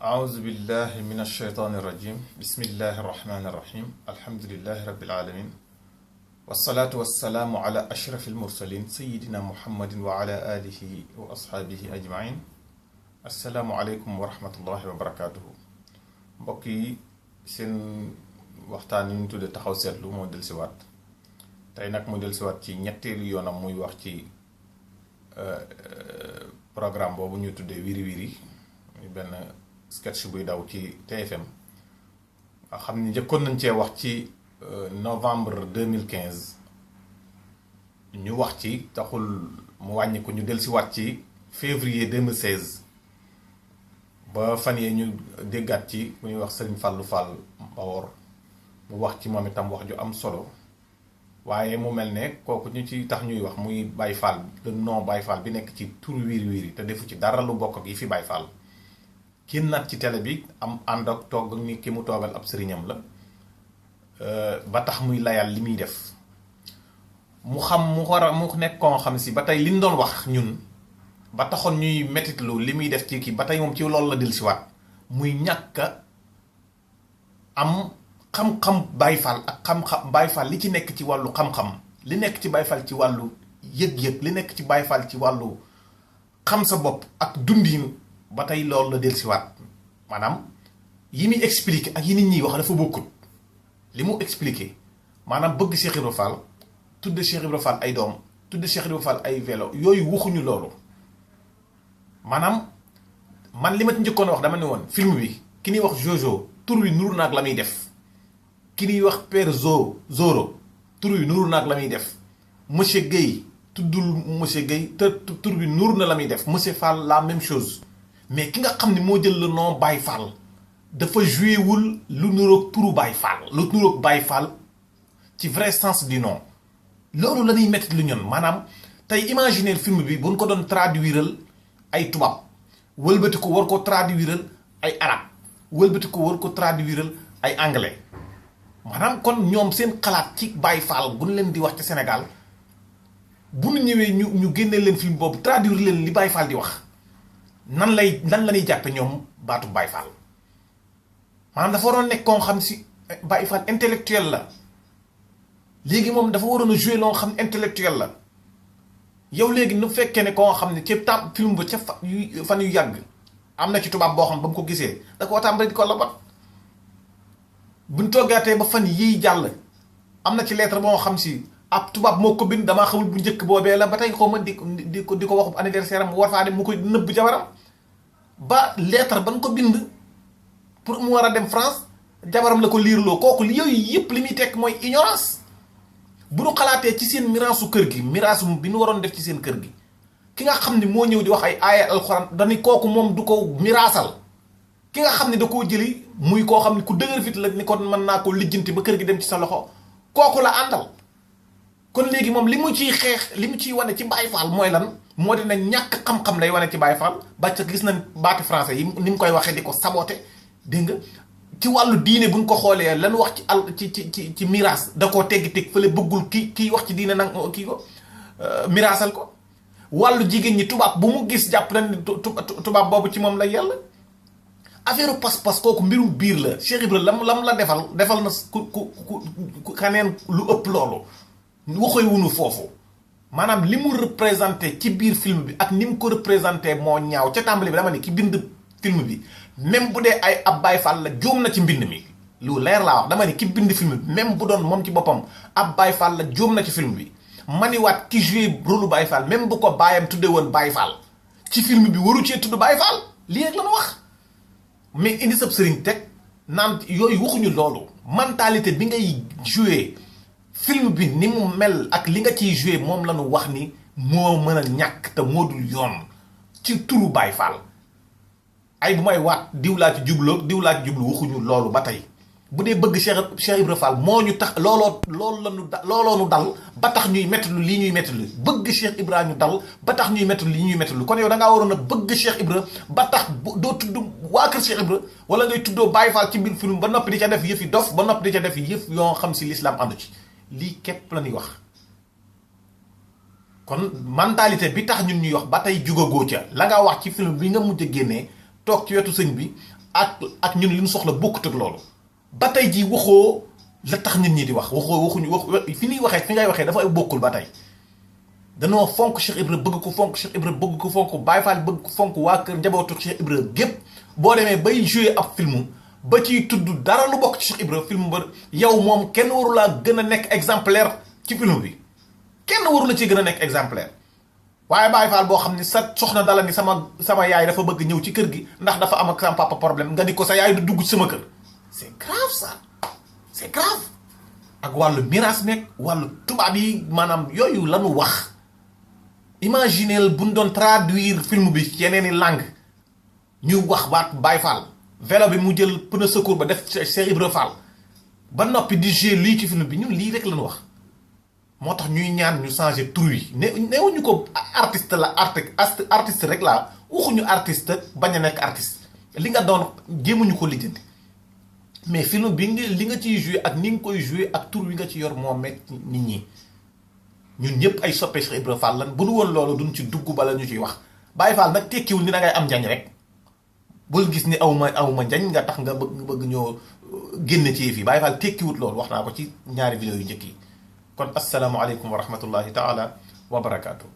أعوذ بالله من الشيطان الرجيم بسم الله الرحمن الرحيم الحمد لله رب العالمين والصلاة والسلام على أشرف المرسلين سيدنا محمد وعلى آله وأصحابه أجمعين السلام عليكم ورحمة الله وبركاته بقي سن waxtaan yi ñu tudde taxaw seetlu moo del si waat tey nag mu del si waat ci ñetteelu yoonam muy wax ci programme boobu ñu tuddee wiri wiri benn sketch buy daw ci TFM nga xam ni njëkkoon nañ cee wax ci novembre 2015 ñu wax ci taxul mu wàññi ko ñu del si waat ci février 2016 ba fan yee ñu déggaat ci ku ñuy wax Serigne Fallou Fall Mbawor mu wax ci moom itam wax ju am solo waaye mu mel ne kooku ñu ci tax ñuy wax muy Baye Fall le nom Baye Fall bi nekk ci turu wiiri wiiri te defu ci dara lu bokk ak yi fi Baye Fall kenn nat ci télé bi am ànd ak togg ni ki mu toogal ab sëriñam la ba tax muy layal li muy def mu xam mu war a mu nekk koo xam si ba tey li ñu doon wax ñun ba taxoon ñuy mettitlu li muy def ci kii ba tey moom ci loolu la dellusiwaat muy ñàkk am xam-xam Baye Fall ak xam-xam Baye Fall li ci nekk ci wàllu xam-xam li nekk ci Baye Fall ci wàllu yëg-yëg li nekk ci Baye Fall ci wàllu xam sa bopp ak dundin ba tey loolu la dellusiwaat maanaam yi muy expliqué ak yi nit ñiy wax dafa bokkut li mu expliqué maanaam bëgg Cheikh Ibra Fall tudde Cheikh Ibra Fall ay doom tudde Cheikh Ibra Fall ay vélo yooyu waxuñu loolu maanaam man li ma ci njëkkoon a wax dama ne woon film bi ki ñuy wax Jojo tur wi nuru naag la muy def ki ñuy wax Père Zoro tur wi nuru naag la muy def monsieur Guèye tuddul monsieur Guèye te tur bi nuru na la muy def monsieur Fall la même chose mais ki nga xam ne moo jël le nom Baye Fall dafa joué wul lu nuroog turu Baye Fall lu nuroog Baye Fall ci vrai sens du nom loolu la ñuy métti lu ñun maanaam tey imaginer film bi buñ ko doon traduiral ay tubaab wëlbati ko war ko traduiral ay arabe wëlbati ko war ko traduiral ay anglais maanaam kon ñoom seen xalaat ci Baye Fall bu ñu leen di wax ci Sénégal bu ñu ñëwee ñu génnee leen film boobu traduire leen li Baye Fall di wax nan la ñuy jàppe ñoom baatu Baye Fall maanaam dafa waroon nekk koo xam si Baye Fall intellectuel la léegi moom dafa waroon a jouer loo xam intellectuel la yow léegi nu fekkee ne koo xam ne ci tam film ba ca fan yu yàgg am na ci tubaab boo xam ba mu ko gisee da ko tàmbali di ko labat buñ toggaatee ba fan yiy jàll am na ci lettre boo xam si ab tubaab moo ko bind damaa xamul bu njëkk boobee la ba tey xaw ma di ko waxu anniversaire am mu war faa dem mu koy nëbb jabaram ba lettre ban ko bind pour mu war a dem France jabaram la ko liirloo kooku yooyu yëpp li muy tekk mooy ignorance bu ñu xalaatee ci seen miraasu kër gi miraasu bi ñu waroon def ci seen kër gi ki nga xam ne moo ñëw di wax ay aaya alxuraan dañu kooku moom du ko miraasal ki nga xam ne da koo jëli muy koo xam ne ku dëgër fit la ni kon mën naa ko lijjanti ba kër gi dem ci sa loxo kooku la àndal kon léegi moom li mu ciy xeex li mu ciy wane ci Baye Fall mooy lan moo dina ñàkk xam-xam lay wane ci Baye Fall ba ca gis nañ baati français yi ni mu koy waxee di ko saboté dégg nga ci wàllu diine buñ ko xoolee lan wax ci miraas da koo teggi teg fële bëggul kii wax ci diine nag kii ko miraasal ko wàllu jigéen ñi tubaab bu mu gis jàpp nañ ni tubaab boobu ci moom la yàlla affaire pas-pas kooku mbirum biir la Cheikh Ibra lam la defal na ku kaneen lu ëpp loolu waxoy wunu foofu maanaam li mu représenté ci biir film bi ak ni mu ko représenté moo ñaaw ca tàmbali bi dama ne ki bind film bi même bu dee ay ab Baye Fall la juum na ci mbind mi lu leer laa wax dama ne ki bind film bi même bu doon moom ci boppam ab Baye Fall la juum na ci film bi maniwaat ki joué rôle Baye Fall même bu ko baayam tudde woon Baye Fall ci film bi waru cee tudd Baye Fall lii rek la wax mais indi sab sëriñ teg naan yooyu waxuñu loolu mentalité bi ngay joué film bi ni mu mel ak li nga ciy joué moom la ñu wax ni moo mën a ñàkk te moo dul yoon ci turu Baye Fall ay bu may waat diw laa ci jublu waxuñu loolu ba tey bu dee bëgg Cheikh Ibra Fall moo ñu tax looloo nu dal ba tax ñuy mettlu lii ñuy mettlu bëgg Cheikh Ibra ñu dal ba tax ñuy mettlu lii ñuy mettlu kon yow da ngaa waroon a bëgg Cheikh Ibra ba tax doo tudd waa kër Cheikh Ibra wala ngay tuddoo Baye Fall ci biir film ba noppi di ca def yëf yi dof ba noppi di ca def yëf yoo xam si l'islam àndu ci lii képp la ñuy wax kon mentalité bi tax ñun ñuy wax ba tey jugagoo ca la nga wax ci film bi nga mujj a génnee toog ci wetu sëñ bi ak ñun li ñu soxla bokkut ak loolu ba tey ji waxoo la tax nit ñi di wax waxuñu fi ñuy waxee fi ngay waxee dafa bokkul ba tey danoo fonk Cheikh Ibra bëgg ko fonk Cheikh Ibra bëgg ko fonk Baye Fall bëgg ko fonk waa kër njabootu Cheikh Ibra gépp boo demee bay jouer ab film ba ciy tudd dara lu bokk ci Cheikh Ibra film ba yow moom kenn warulaa gën a nekk exemplaire ci film bi kenn warula ci gën a nekk exemplaire waaye Baye Fall boo xam ni sa soxna dala ni sama yaay dafa bëgg ñëw ci kër gi ndax dafa am ak sama papa problème nga di ko sa yaay du dugg ci sama kër c'est grave ça c'est grave ak wàllu miraas meeg wàllu tubaab yi maanaam yooyu lanu wax imaginez bu ñu doon traduire film bi ci yeneen i langue ñu wax baat Baye Fall vélo bi mu jël pneu secours ba def Cheikh Ibra Fall ba noppi di jouer lii ci film bi ñun lii rek lañu wax moo tax ñuy ñaan ñu changer tur yi newuñu ko artiste la artiste rek laa waxuñu artiste bañ a nekk artiste li nga doon jéemuñu ko lijjanti mais film bi li nga ciy jouer ak ni nga koy jouer ak tur wi nga ci yor moo mekk nit ñi ñun ñëpp ay soppe Cheikh Ibra Fall lan bu du woon loolu duñ ci dugg bala ñu ciy wax Baye Fall nag tekkiwul ni da ngay am njañ rek bul gis ni awma njañ nga tax nga bëgg ñoo génn ci fii Baye Fall tekkiwut loolu wax naa ko ci ñaari vidéo yu njëkk yi kon assalaamu aleykum wa rahmatullahi taala wa barakaatu.